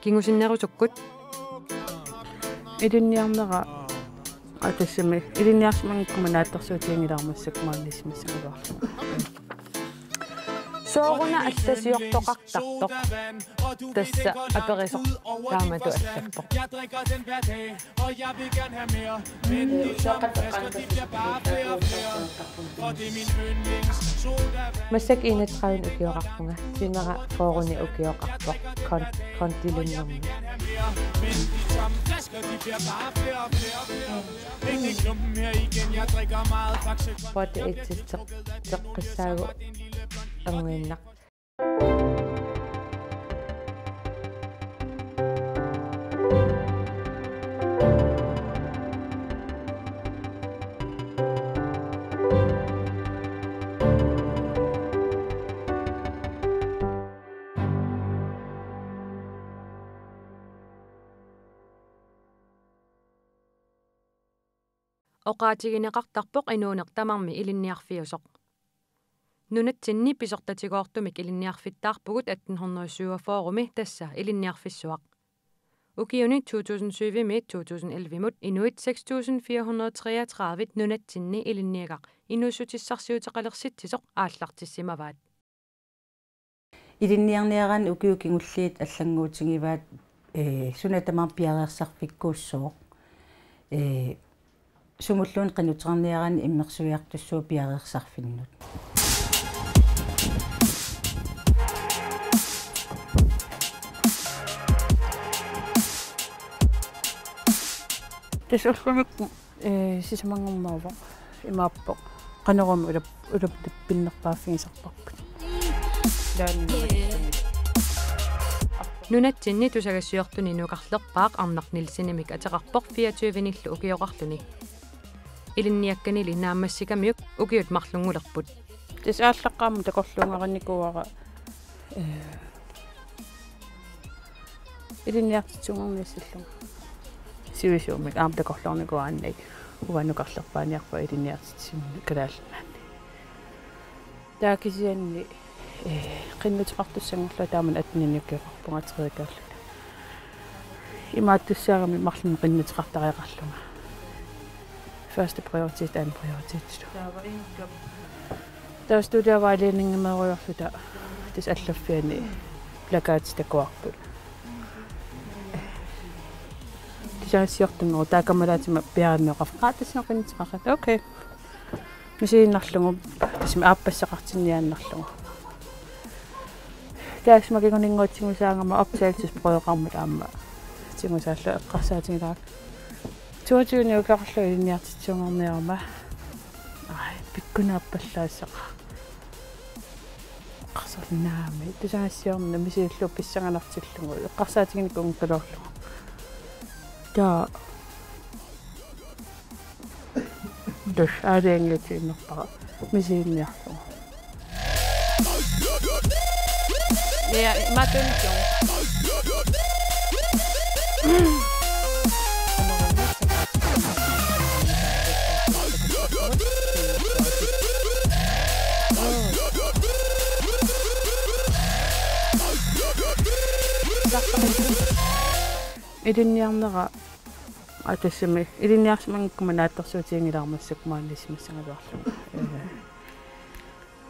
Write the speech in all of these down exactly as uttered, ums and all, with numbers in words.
Kingusinnerusukkut. Ilinniarnera, aa, tassami ilinniarsimanngikkumma naatsorsuutiginngilara massakkut maani ilisimagaluarlunga. Sooruna allasiortoqartartoq? Tassa aperisoq taamatut allappoq. Massakkut enogtredive ukioqarpunga. Timera fyrre ukioqarpoq. Kon-, kondilunngummik. Potte etsit teq-, teqqissaagut anguinnaq. Oqaatigineqartarpoq inuuneq tamarmi ilinniarfiusoq. Nunatsinni pisortatigoortumik ilinniarfittaarpugut atten hundrede syvogfyrre-mi, tassa ilinniarfissuaq. Ukiuni to tusind syv-imiit to tusind elleve-imut inuit seks tusind fire hundrede treogtredive nunatsinni ilinniagaq inuussutissarsiuteqalersitsisoq aallartissimavaat. Ilinniarniaraanni ukiut kingulliit allannguutigivaat, ee, suna tamarmi piareersarfikkuussooq. Ee, sumulluunniit qinnuteqarniaraanni immersuiartussuuvoq piareersarfinnut. Tassa ullumikkut, ee, sisamanngorneruvoq, imaappoq: Qanormi ulap-, ulapit pinnerpaaffigisarparput? Nunatsinni tusagassiortuni nukarlerpaaq Arnaq Nielsenimik ateqarpoq fireogtyvenillu ukioqarluni. Ilinniakkanili naammassikamiuk ukiut marlunngulerput. Tassa aallaqqaammut takorluugarinnikuuara, ee, ilinniartitsisunnguuniassallunga. Sivisuumik aamma takorloornikuuara annik uanga nukarlerpaaniarpunga ilinniartitsisunik Kalaallit Nunaanni. Taava kisianni, ee, qinnuteqartussanngorlunga taamani attenini ukioqarpunga tredjegearlunga. Imaattussaagami marlunnik qinnuteqartariaqarlunga. Første prioritet, anden prioritet. Taava inga-, taava studievejledningimeerujoorluta tassa allaffiani plakatit takuarput. Tusagassiortunngooq taakku kammalaatima piareerneqarfik. Aa, tassa qinnuteqarluta. Okay. Misigiinnarlugu, tassami aappassaqartinniaannarlugu. Taassuma kinguninnguaq tigusaagama optagelsesprøveqarmat aamma tigusaallugu eqqarsaatigilaarlugu. Toogtyvenik ukioqarlunga ilinniartitsisuunngorniarama. Ai, pikkunaappallaassaqa. Eqqarsarnaami. Tusagassiorna misillu pissanganartillugu. Eqqarsaatiginikuunngikkaluarlugu. Taava tassa aalajangiutiinnarpara misiginniarlugu. Ja, imaattuunngitsuugut. Ilinniarnera, aa, tassami ilinniarsimanngikkumma naatsorsuutiginngilara massakkut maani ilisimassagaluarlunga. Ee,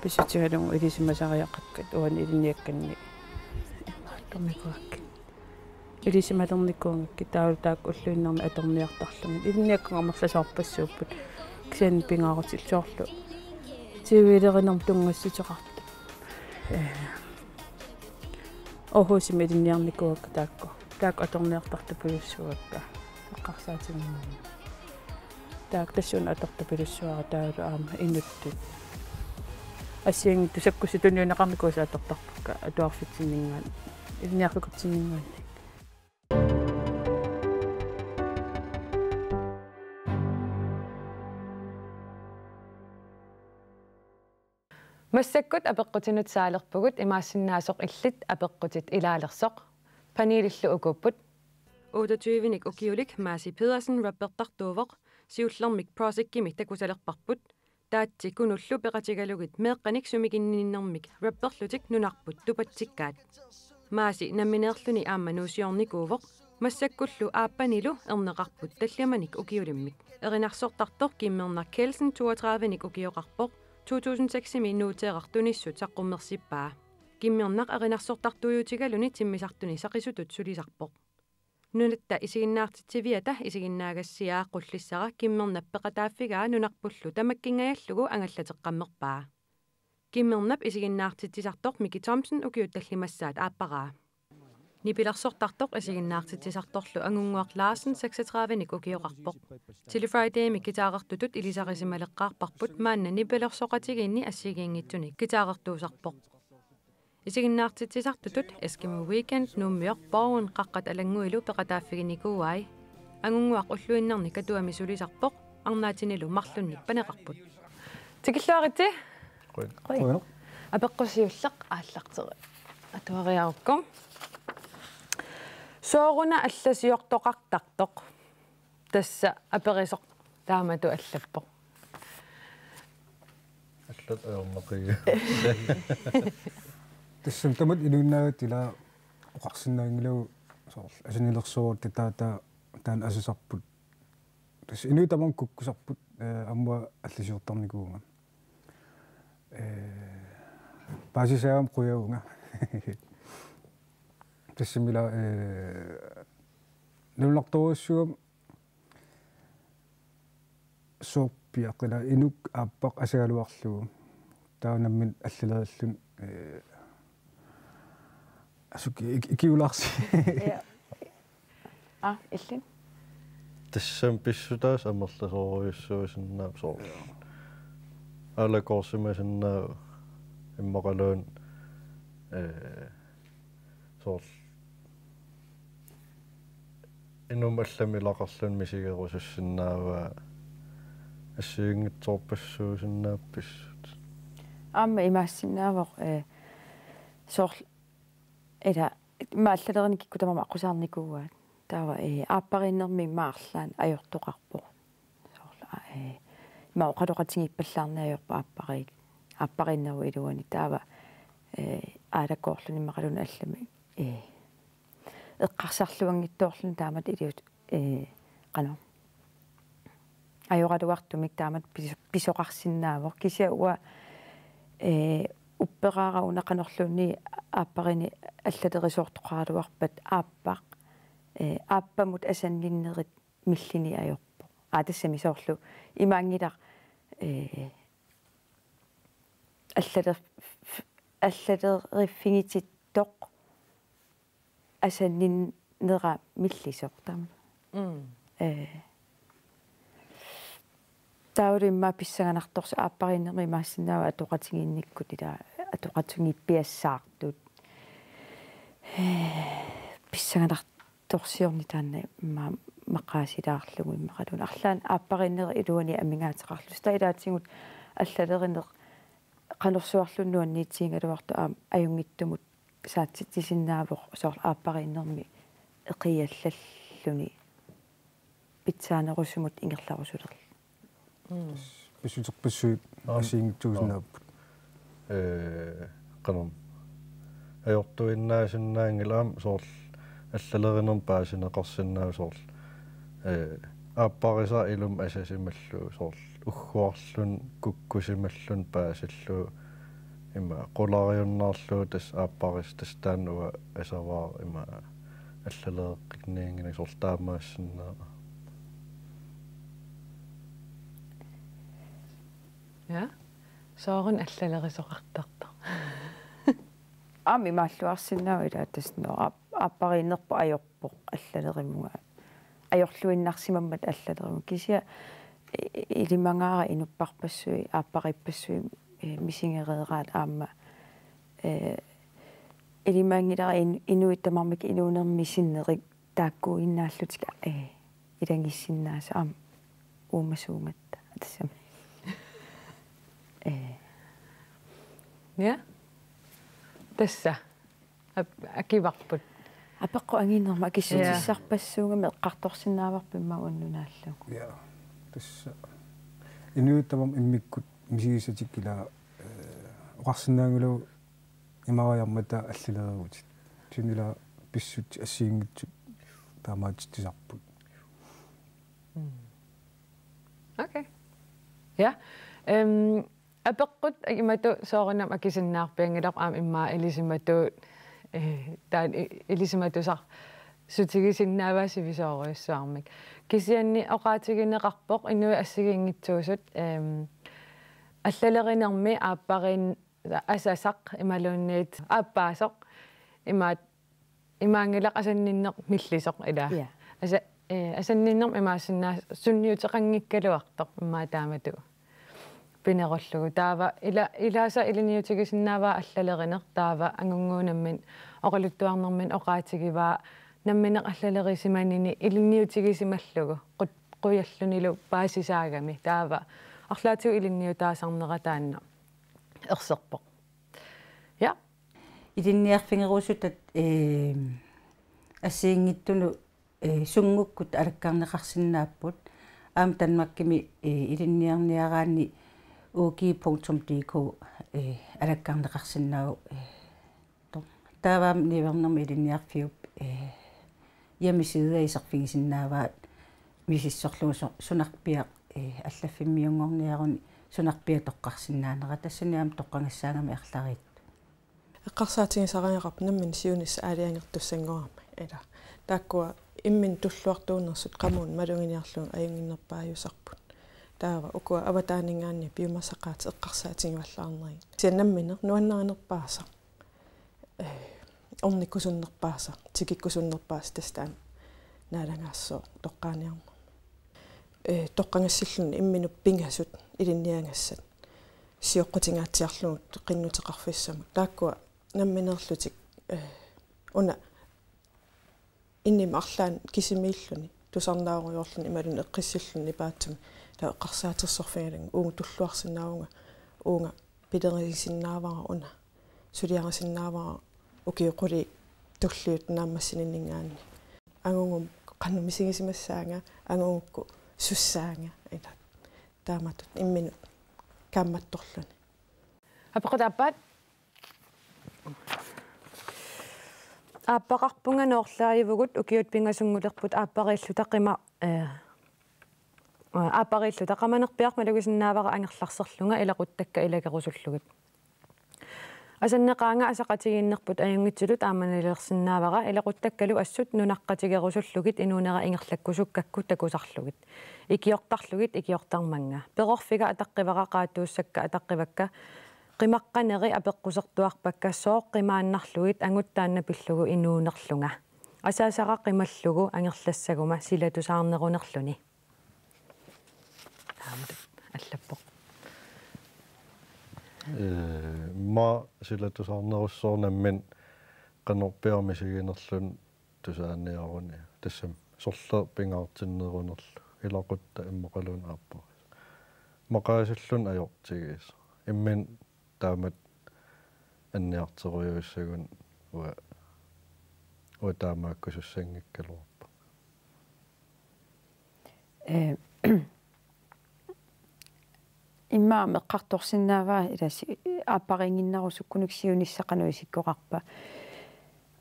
pissutigalugu ilisimasariaqakkat uani ilinniakkanni. Imaattumikuakki. Ilisimalernikuugakkit taavalu taakku ulluinnarni atorniartarlugit. Ilinniakkat amerlasoorpassuupput. Kisianni pingaarutillugu soorlu T V-lerinermut tunngassuteqartut. Ee, Aarhusimi ilinniarnikuuakka taakku. Taakku atorniartartupajussuuakka eqqarsaatiginnginnami. Taakku tassuuna atortupajussuara taavalu aamma inuttut. Assigiinngitsut sakkussat tunniunneqarnikuusut atortarpakka atuarfitsinninngaanniit, ilinniarfikutsinninngaanniit. Massakkut apeqqutinut saalerpugut, imaassinnaasoq illit apeqqutit ilaalersoq. Panelillu ukuupput. Otteogtyvenik ukiulik Maasi Pedersen rappertartuuvoq, siullermik Projectimi takusalerparput. Taatsi Kunullu peqatigalugit meeqqanik sumiginninnermik rapperlutik nunarput tupatsikkaat. Maasi nammineerluni aamma nuusiornikuuvoq, massakkullu aappanilu erneqarput tallimanik ukiulimmik. Erinarsortartoq Kimmernaq Kelsen toogtredivenik ukioqarpoq, to tusind seksimi Nuuteeraq tunissut saqqummersippaa. Kimmernaq erinarsortartuujuutigaluni timmisartuni saqisutut sulisarpoq. Nunatta isiginnaartitsiviata isiginnaagassiaa Qullissara Kimmernap peqataaffigaa nunarpullu tamakkinngajallugu angallateqqammerpaa. Kimmernap isiginnaartitsisartoq Miki Thomsen ukiut tallimassaat aapparaa. Nipilersortartoq isiginnaartitsisartorlu Angunnguaq Larsen seksogtredivenik ukioqarpoq. Chilly Fridaymi guitarertutut ilisarisimaleqqaarparput maanna nipilersoqatigiinni assigiinngitsunik guitarertuusarpoq. Isiginnaartitsisartutut Eskimo Weekend, Nuummiorpoq, Qaqqat Alannguilu peqataaffiginikuuai. Angunnguaq ulluinnarni Katuami sulisarpoq, arnaatinilu marlunnik paneqarput. Tikilluaritsi. Qujan. Qujan. Apeqqut siulleq aallarteri. Atuariarukku. Sooruna allasiortoqartartoq? Tassa aperisoq taamatut allappoq. Allat ajornaqigit. Tassami tamatta inuinnaagatta ila oqarsinnaanngilagut soorlu asannilersuutit taava taanna asasarput. Tassa inuit tamarmik kukkusarput, eh, aamma allasiortarnikuuvunga. Eh, paasisagama qujavunga. Tassami ila, eh, nalunartorujussuugami soorpiaq ila inuk aappaq asagaluarlugu. Taava nammineq allaleriilluni, eh, asuki ik-, ikiulaarsi. Ja. Ah, illit? Tassami pissutaasut amerlasoorujussuusinnaapput soorlu. Aalakoorsimasinnaavoq immaqaluunniit, eh, soorlu inummut allamut ilaqarluni misigerusussinnaavaa assigiinngitsoorpassuusinnaapput. Aamma imaassinnaavoq, eh, soorlu ila imma allalerineq kikkut tamarmik aqqusaarnikuuaat. Taava, eh, aappariinnermi imma arlaannik ajortoqarpoq. Soorlu, eh, imma oqaloqatigiippallaarneq ajorpoq aappariit. Aappariinnerup iluani taava, eh, aalakoorluni immaqaluunniit allamik, eh, eqqarsarluanngitsoorluni taamatut iliuut, eh, qanoq ajoraluartumik taamatut pis-, pisoqarsinnaavoq. Kisianni uanga, eh, upperaara una qanorluunniit aappariinneq allalerisoortoqaraluarpat aappaq, eh, aappamut asanninnerit millini ajorpoq. Aa, tassami soorlu imaanngilaq, eh, allaler-, allaleriffigineqartoq asanninnera millisoq taama. Mm. Eh. Taavalu imma pissanganartorsuuvoq aappariinnermi imaassinnaavoq atoqatigiinnikkut ila atoqatigiippiassaartut. Eh, pissanganartorsiorneq taanna imma maqaasilaarlugu immaqaluunniit. Arlaannik aappariinnerip iluani amigaateqarlusi. Taava ilaatigut allalerineq qanorsuarluunniit nuanniitsigigaluartoq aamma ajunngitsumut saatsitsisinnaavoq soorlu aappariinnermi eqiallalluni pitsaanerusumut ingerlarusulerluni. Mm. Pissuterpassuit. Aam. Assigiinngitsuusinnaapput. Eh, qanormi. Ajortuinnaasinnaanngilaq aamma soorlu allalerinermik paasineqarsinnaavoq soorlu. Eh, aapparisaq ilumut asasimallugu soorlu ugguarluni kukkusimalluni paasillugu ima qulariunnaarlugu tassa aapparisaq tassa taanna uanga asavaara ima allalereqqinnianngilanga soorlu taamaassinnaavoq. Ja. Sooruna allalerisoqartartoq? Aamma imaalluarsinnaavoq ila tassa no aap-, aappariinnerpoq ajorpoq allalerimavunga. Ajorluinnarsimammat allalerimavunga. Kisianni i-, i-, ilimagaara inupparpassuit, aappariippassuit, eh, misigereeraat aamma, eh, ilimaginngilara in-, inuit tamarmik inuunermi sinnerit taakkuinnaallutik, eh, ilagiissinnaasoq aamma uumasuugatta tassami. Eh. Ja. Tassa. Ap-, akivarput. Apeqqut anginermut akissutissarpassuugami eqqartorsinnaavarput imma uannut naallugu. Ja. Tassa. Inuit tamarmik immikkut misigissatik ila, eh, oqarsinnaanngilagut imariarmata allalerivutit. Tunilaat pissutsit assigiinngitsut taamaatitsisarput. Okay. Ja. Øhm, apeqqut imatut soorunami akisinnaarpianngilarput aamma immaqa ilisimatut, eh, taanna i-, ilisimatusarsiutigisinnaavaa sivisoorujussuarmik. Kisianni oqaatigineqarpoq inuit assigiinngitsuusut, øhm, allalerinermi aappariin asasaq imaluunniit aappaasoq imaat imaanngilaq asanninneq millisoq ilaa. Ja. Asa-, eh, asanninnermi imaassinnaavoq sunniuteqanngikkaluartoq immaqa taamatut pinerullugu. Taava ila-, ilaasa ilinniutigisinnaavaa allalerineq taava angunnguunermik oqaluttuarnermik oqaatigivaa nammineq allalerisimanini ilinniutigisimallugu qut-, qujallunilu paasisaagami. Taava arlaatigut ilinniutaasarnera taanna erserpoq. Ja. Ilinniarfigerusutat, eh, assigiinngitsunut, eh, sunngukkut alakkarneqarsinnaapput. Aamma Danmarkimi, eh, ilinniarniaraanni U G punktum D K, eh, alakkarneqarsinnaavoq, eh, to-, taava aamma niuernermi ilinniarfiup, eh, hjemmeside iserfigisinnaavaat misissorlugu su-, sunarpiaq, eh, allaffimmiunngorniaruni sunarpiaq toqqarsinnaanera, tassani aamma toqqagassaagamik arlariit. Eqqarsaatigisariaqarpoq nammineq siunissaq aalajangertussanngorami. Ila taakkua imminnut tulluartuunersut qamuuna maluginiarlugit ajunnginnerpaajusarput. Taava ukua avataaninngaanniit piumasaqaatit eqqarsaatigivallaarnerigit. Kisianni nammineq nuannarinerpaasaq, eh, ornikkusunnerpaasaq, tikikkusunnerpaasaq tassa taanna naalagaassooq toqqaaniarnermi. Eh, toqqagassilluni imminnut pingasut ilinniagassat sioqqutingaatsiarlugit qinnuteqarfissamut. Taakkua nammineerlutik, eh, una innimmi arlaanni kisimiilluni, tusarnaarujoorluni imaluunniit eqqissilluni nipaatsumik, taava eqqarsaatersorfigalugit uagut tulluarsinnaavunga, uunga pilerigisinnaavara una, suliarisinnaavara ukiut qulit tulliit naammassininninngaanniit. Angugummi qanoq misigisimassaanga, angugukku sussaanga, ila taamatut imminut kaammattorluni. Apeqqut aappaat. Aappaqarpunga noorlaajuvugut, ukiut pingasunngulerput aappariilluta qima-, eh, aappariilluta. Qamanerpiaq malugisinnaavara angerlarserlunga ilaquttakka ilagerusullugit. Asanneqaanga asaqatigiinnerput ajunngitsutut aamma nalilersinnaavara, ilaquttakkalu assut nunaqqatigerusullugit inuunera ingerlakkusukkakku takusarlugit. Ikiortarlugit ikiortarmannga. Perorfiga ataqqivara, qaatuussakka ataqqivakka, qimaqqaneri apeqqusertuarpakka sooq qimaannarlugit, angut taanna pillugu inuunerlunga. Asasara qimallugu angerlassaguma silatusaarnerunerluni. Taamatut allappoq. Eh, immaqa silatusaarnerussaaq nammineq qanorpiaq misiginerluni tusaaniaruni. Tassami sorleq pingaartinnerunerlu. Ilaquttat immaqaluunniit aappariit. Maqaasilluni ajortigisoq. Imminut taamatut anniarterujussuuguni uanga, uanga taamaakkusussanngikkaluarpunga. Eh, immaqa eqqartorsinnaavara ilaa si-, aappariinnginnerusukkunik siunissaq qanoq isikkoqarpa.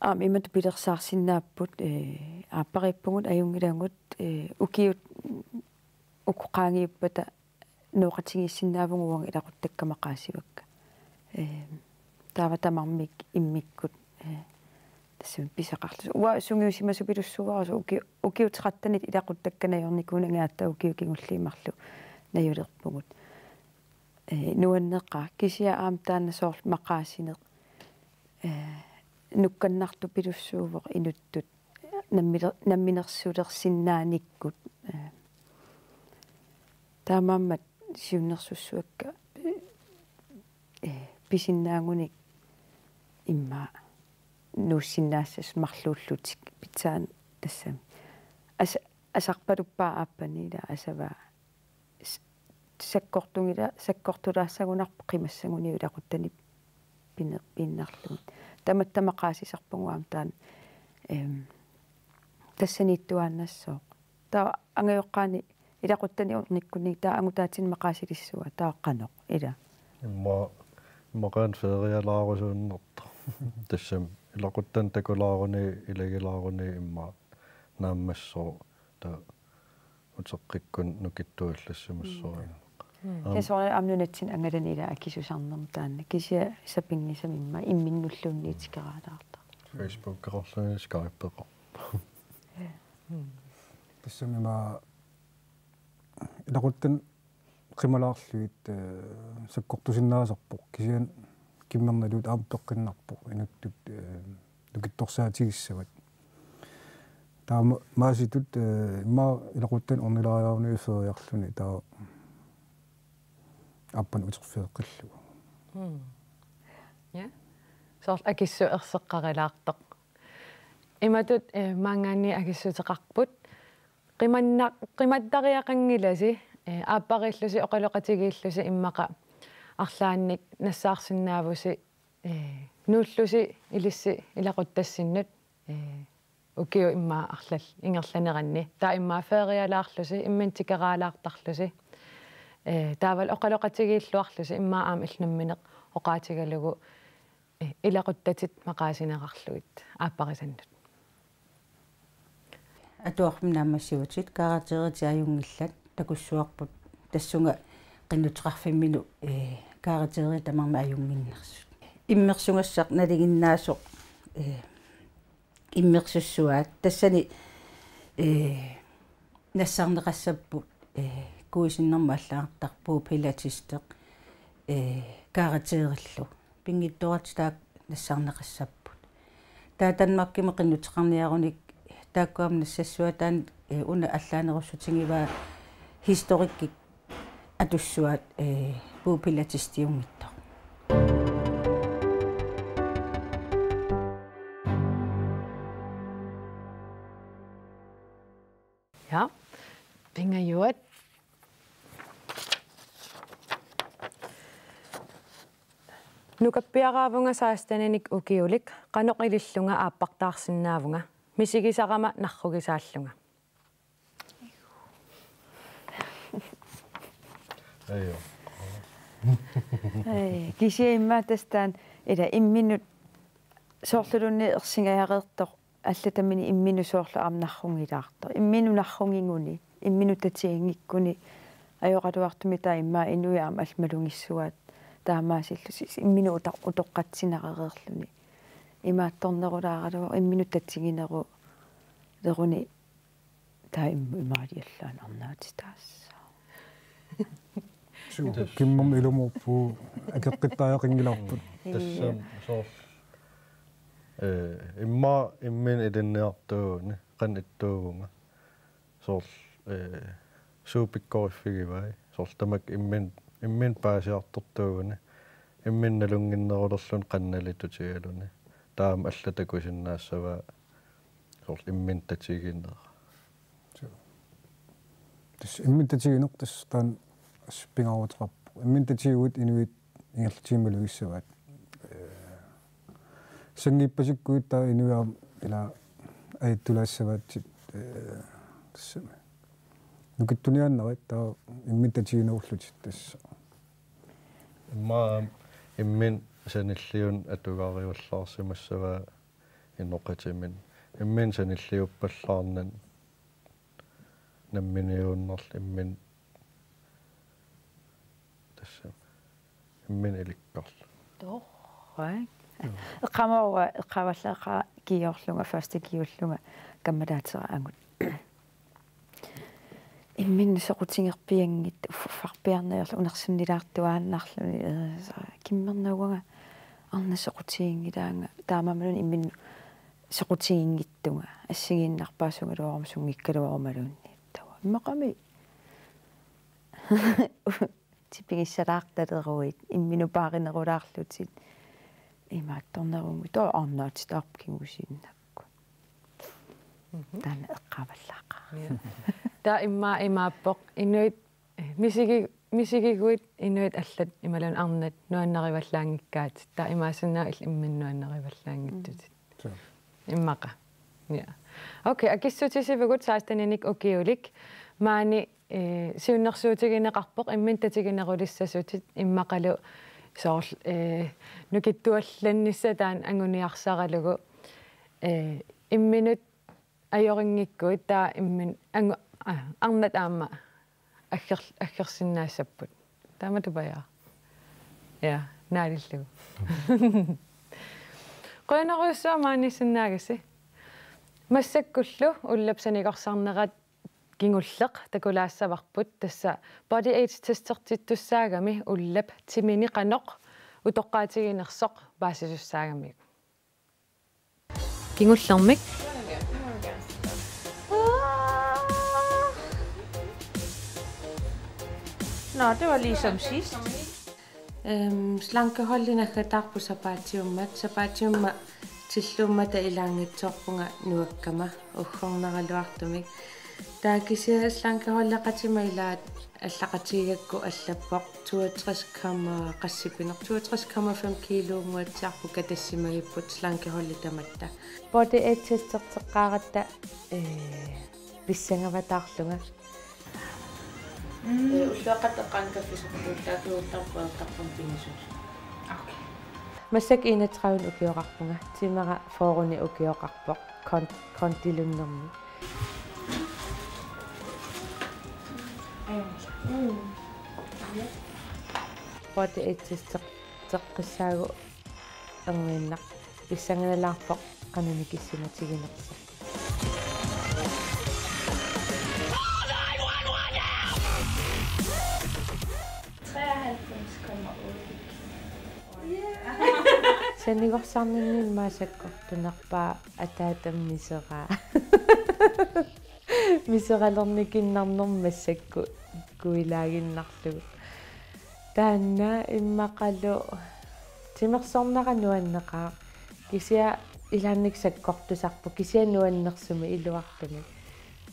Aamma imatut pilersaarsinnaapput, eh, aappariippugut ajunngilagut, eh, ukiut uku qaangiuppata nooqatigiissinnaavugut uagut ilaquttakka maqaasivakka. Eh, taava tamarmik immikkut, eh, tassami pisaqarlutik. Uanga sungiusimasupilussuuara soorlu uki-, ukiut trettenit ilaquttakka najornikuunngilakka, ukiut kingulliit marluk najulerpugut. Eh, nuanneqaaq kisianni aamma taanna soorlu maqaasineq, eh, nukkannartupilussuuvoq inuttut namminer-, namminersulersinnaanikkut, eh, taamaammat siunnersussuakka, eh, pisinnaagunik immaqa nuussinnaassasoq marluullutik pitsaanut tassami. Asa-, asarpaluppaa aappani ilaa asavaa s-, sakkortunngilaq, sakkortulaassagunarpoq qimassaguniuk ilaquttani pine-, piinnarlugit. Tamatta maqaasisarpugut aamma taanna, em, tassaniittuaannassooq. Taava angajoqqaani ilaquttani ornikkunni taava angutaatini maqaasilissuaa, taava qanoq, ilaa. Immaqa, immaqa aamma ferialaarusuinnartoq. Tassami ilaquttanik takulaaruni, ilagilaaruni immaqa naammassooq, taava uteqqikkuni nukittuallassimassuarina. Mm. Aam. Tassa soorlu aamma nunatsinni angalani ila akisusarnermut taanna. Kisianni sapinngisamik immaqa imminnulluunniit tikeraalaartarpoq. Facebookeqarluni Skypeqarpoq. Tassami immaqa ilaquttanik qimalaarlugit, eh, sakkortusinnaasarpoq. Kisianni kimmernaluut aamma peqqinnarpoq inuttut, eh, nukittorsaatigissavat. Taava Maasitut, eh, immaqa ilaquttanik ornilaariaruni feriarluni taava aappanik uterfigeqqillugu. Mm. Ja. Soorlu akissut erseqqarilaartoq. Imatut, eh, maanngaanniit akissuteqarput. Qimanna-, qimattariaqanngilasi, eh, aappariillusi, oqaloqatigiillusi immaqa arlaannik nassaarsinnaavusi, eh, nuullusi ilissi ilaquttassinnut, eh, ukiut immaqa arlallit ingerlaneranni. Taava immaqa ferialaarlusi, imminut tikeraalaartarlusi. Eh, taavalu oqaloqatigiilluarlusi, immaqa aamma illit nammineq oqaatigalugu, eh, ilaquttatit maqaasineqarlugit aapparisannut. Atuarfimmi naammassivutit, karakterit ajunngillat, takussuarput tassunga qinnuteqarfimminut, eh, karakterit tamarmik ajunnginnersut. Immersugassaq nalinginnaasoq, eh, immersussuaat. Tassani, eh, nassaarneqassapput, eh, kuisinnermut allagartaq bordpilatisti, eh, karakterillu. Pinngitsooratik taakku nassaarneqassapput. Taava Danmarkimi qinnuteqarniarunik taakku aamma nassassuataannik, eh, una allaanerussutigivaa historikkik atussuaat, eh, bordpilatistiunngitsoq. Ja, pingajuat. Nukappiaraavunga seksteninik ukiulik, qanoq ilillunga aappartaarsinnaavunga, misigisarama narrugisaallunga. Ajo. Ai, kisianni immaqa tassa taanna ila imminut soorluluunniit ersingajareertoq allataminik imminut soorlu aamma narrungilaartoq. Imminut narrungiguni, imminut tatiginngikkuni ajoraluartumik taava immaqa inuit aamma allat malugissuaat taamaasillusi imminut uta-, utoqqatsinarereerluni. Imaattornerulaaraluarpoq imminut tatigineruleruni taava im-, imaaliallaannaq arnaatitaassaaq. Suu, kimmermi ilumoorpugut akeqqittariaqanngilarput. Tassami soorlu, eh, immaqa imminut ilinniartuuguni, qanoq ittuuvunga. Soorlu, eh, suut pikkoriffigivai. Soorlu tamakku imminut, imminut paasiartortuuguni. Imminut nalunnginnerulerluni qanoq nalitutigaluni. Taava aamma allat takusinnaassavaat soorlu imminut tatiginera. Suu. Tassa imminut tatigineq tassa taanna assut pingaaruteqarpoq. Imminut tatiguit inuit ingerlatigimmalugissavaat. Eh, sangiippasikkuit taava inuit aamma ila ajattulaassavaatit, eh, tassami. Nukittuniaannarit taava imminut tatiginerullutit tassa. Immaqa imminut sanilliuneq atugaarivallaarsimassavaa inoqatiminnik. Imminut sanilliuppallaarnani namminiugunarlu imminut tassa imminut ilikkarlugu. Torrak. Eqqaamavara, eqqaavallaaqaaq G-orlunga, første G-ullunga kammalaatera angut. Imminut soqutigerpianngitsoq, uffarpiarneq ajorlugu unersinnilaartuaannarluni, eh, sa-, kimmernaguanga arnat soqutiginngilaannga, taamaammalluunniit imminut soqutiginngitsunga, assigiinnarpaasungaluaruma sunngikkaluarumaluunniit. Taava immaqami tipigissalaartaleruit, imminut paarinerulaarlutit, imaattornerunngitsoq, taava arnaatitaarpoq kingusinnakkut. Mhm. Taanna eqqaavallaaqaaq. Ja. Taava immaqa imaappoq, inuit, eh, misigi-, misigiguit inuit allat imaluunniit arnat nuannarivallaanngikkaatit. Taava imaassinnaavoq illit imminut nuannarivallaanngitsutit. Mm. Suu. Immaqa. Ja. Okay, akissutisivugut seksteninik ukiulik. Maani, eh, siunnersuutigineqarpoq imminut tatiginerulissasutit immaqalu soorlu, eh, nukittuallannissaq taanna anguniarsaralugu. Ee, imminut ajorinngikkuit taava immin angu-, aa, arnat aamma agger-, aggersinnaassapput. Taama tupaja. Ja, naalillugu. Qujanarujussuaq maaniissinnaagasi. Massakkullu ullap sanigorsarnerat kingulleq takulaassavarput, tassa Body Age testertittussaagami ullap timini qanoq utoqqaatiginersoq paasisussaagamigit. Kingullermik. Nå, det var ligesom sidst. Øhm, slankeholdi naggataarput sapaatiummat. Sapaatiummat tilluummata ilaanngitsoorpunga nuakkama uggornaraluartumik. Taava kisianni slankeholdeqatima ilaat allaqatigigakku allappoq toogtres komma qassipineq, toogtres komma fem kiluunnguatsiarput, katassimagipput slankeholdi tamatta. Body Age testerteqqaaratta, ee, pissangavataarlunga. Mm. Ee, ulluaqqat eqqaani kaffisoqquuttaaq tuuttarpoq eqqarpunga pingisut. Okay. Massakkut enogtredive ukioqarpunga, timera fyrre ukioqarpoq, kon-, kontilunnermi. Mm. Body Age tester-, teqqissaagut erniinnaq pissanganalaarpoq qanoq nikissimatiginersoq. Treoghalvfems komma otte. Sanigorsarninni immaqa sakkortunerpaaq ataatama miseraa. Miseralernikuinnarnerma massakkut kuilaaginnarlugu. Taanna immaqalu timersornera nuanneqaaq. Kisianni ilaannik sakkortusarpoq, kisianni nuannersumik iluartumik.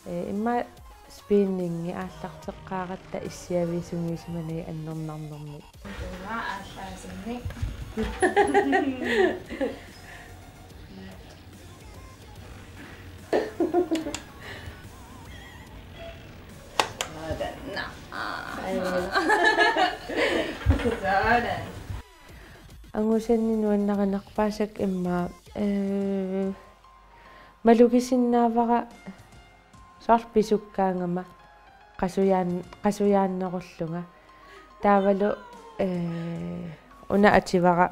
Ee, immaqa spinningi aallarteqqaaratta issiaviit sungiusimanagit annernarnermik. Uanga aallaasimnik. Sådan. Sådan. Angusanni nuannarinerpaasakka immaqa, ee, malugisinnaavara soorlu pisukkaangama qasujaan-, qasujaannerullunga. Taavalu, ee, una ativara,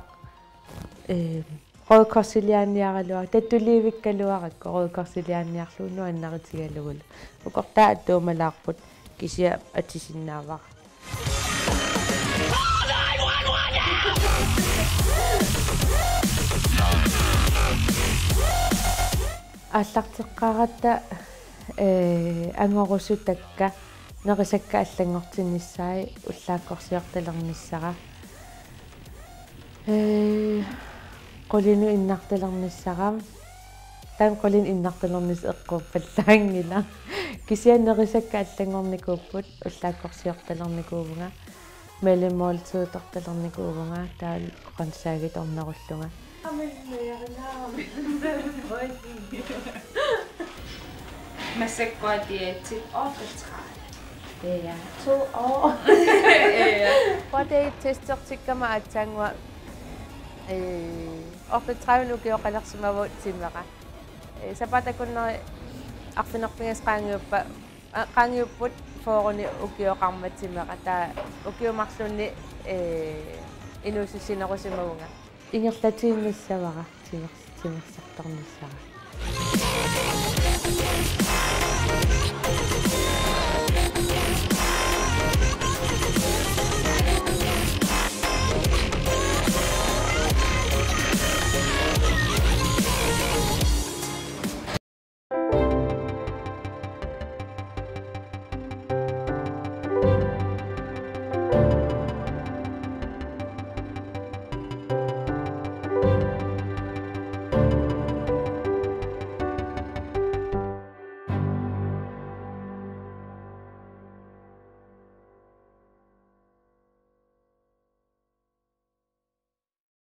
ee, Røde Korsiliaanniaraluar-, tattuliivikkaluarakku Røde Korsiliaanniarlugu nuannaritigalugulu. Ukortaa attuumalaarput kisianni atisinnaavara. Aallarteqqaaratta, ee, angorusutakka nerisakka allanngortinnissaat ullaakkorsiortalernissara. Ee, qulinut innartalernissara. Taanna qulinut innartalernissaq eqquuppallaanngilaq. Kisianni nerisakka allanngornikuupput, ullaakkorsiortalernikuuvunga. Mellemmåltidertalernikuuvunga, taavalu grøntsagitornerullunga. Massakkut diætit otteogtredive. Ja, to år. Ja. Body Age testertikkama aatsaannguaq, ee, otteogtredive ukioqalersimavoq timera. Ee, sapaatip akunneri arfineq-pingasut qaangiuppa-, aa, qaangiupput fyrre ukioqarmat timera. Taava ukiut marlunni, ee, inuusussinerusimavunga. Ingerlatiinnassavara timers-, timersartarnissara.